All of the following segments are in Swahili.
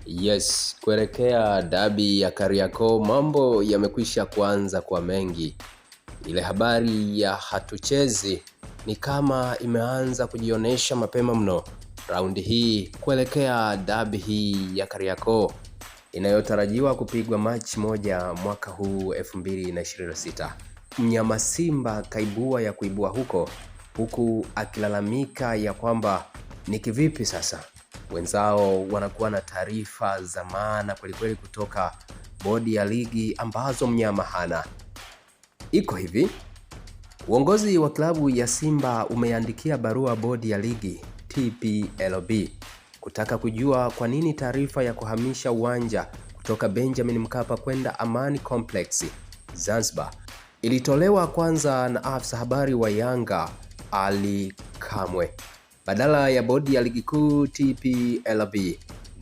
Yes, kuelekea dabi ya Kariakoo mambo yamekwisha kuanza kwa mengi. Ile habari ya hatuchezi ni kama imeanza kujionyesha mapema mno raundi hii kuelekea dabi hii ya Kariakoo inayotarajiwa kupigwa Machi 1 mwaka huu 2026. Mnyama Simba kaibua ya kuibua huko, huku akilalamika ya kwamba ni kivipi sasa wenzao wanakuwa na taarifa za maana kwelikweli kutoka bodi ya ligi ambazo mnyama hana. Iko hivi, uongozi wa klabu ya Simba umeandikia barua bodi ya ligi TPLB kutaka kujua kwa nini taarifa ya kuhamisha uwanja kutoka Benjamin Mkapa kwenda Amani Complex Zanzibar ilitolewa kwanza na afisa habari wa Yanga Ali Kamwe badala ya bodi ya ligi kuu TPLB,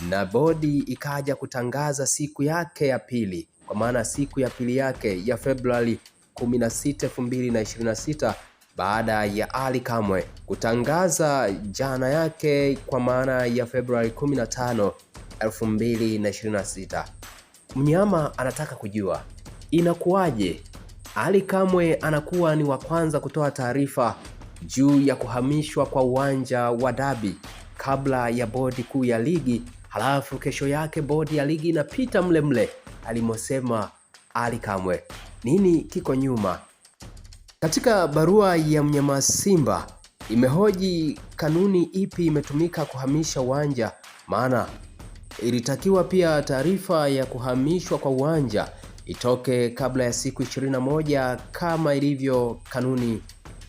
na bodi ikaja kutangaza siku yake ya pili, kwa maana siku ya pili yake ya Februari 16, 2026 baada ya Ali Kamwe kutangaza jana yake kwa maana ya Februari 15, 2026. Mnyama anataka kujua inakuwaje Ali Kamwe anakuwa ni wa kwanza kutoa taarifa juu ya kuhamishwa kwa uwanja wa dabi kabla ya bodi kuu ya ligi, halafu kesho yake bodi ya ligi inapita mle mle alimosema Ali Kamwe. Nini kiko nyuma? Katika barua ya mnyama Simba imehoji kanuni ipi imetumika kuhamisha uwanja, maana ilitakiwa pia taarifa ya kuhamishwa kwa uwanja itoke kabla ya siku 21 kama ilivyo kanuni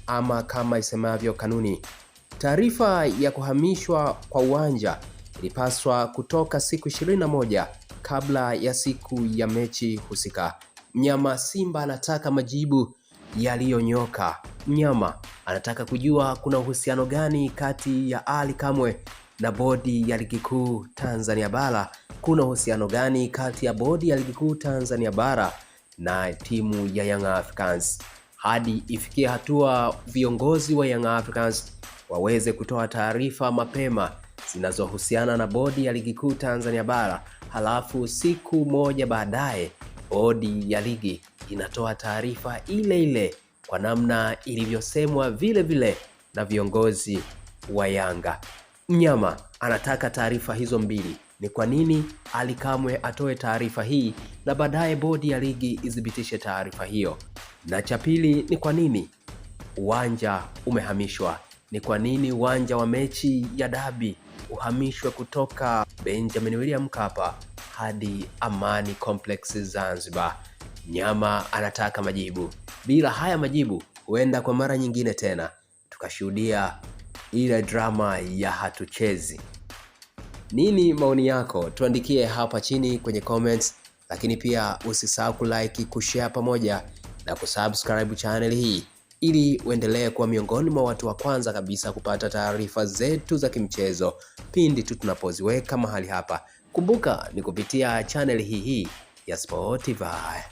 ama kama isemavyo kanuni. Taarifa ya kuhamishwa kwa uwanja ilipaswa kutoka siku 21 kabla ya siku ya mechi husika. Mnyama Simba anataka majibu yaliyonyoka. Mnyama anataka kujua kuna uhusiano gani kati ya Ali Kamwe na bodi ya ligi kuu Tanzania bara. Kuna uhusiano gani kati ya bodi ya ligi kuu Tanzania bara na timu ya Young Africans, hadi ifikie hatua viongozi wa Young Africans waweze kutoa taarifa mapema zinazohusiana na bodi ya ligi kuu Tanzania bara, halafu siku moja baadaye bodi ya ligi inatoa taarifa ile ile kwa namna ilivyosemwa vile vile na viongozi wa Yanga. Mnyama anataka taarifa hizo mbili. Ni kwa nini Ally Kamwe atoe taarifa hii na baadaye bodi ya ligi ithibitishe taarifa hiyo? Na cha pili ni kwa nini uwanja umehamishwa? Ni kwa nini uwanja wa mechi ya dabi uhamishwe kutoka Benjamin William Mkapa hadi Amani Complex Zanzibar? Nyama anataka majibu. Bila haya majibu, huenda kwa mara nyingine tena tukashuhudia ile drama ya hatuchezi. Nini maoni yako? Tuandikie hapa chini kwenye comments, lakini pia usisahau kulike, kushare pamoja na kusubscribe channel hii ili uendelee kuwa miongoni mwa watu wa kwanza kabisa kupata taarifa zetu za kimchezo pindi tu tunapoziweka mahali hapa. Kumbuka ni kupitia channel hii ya Sportify.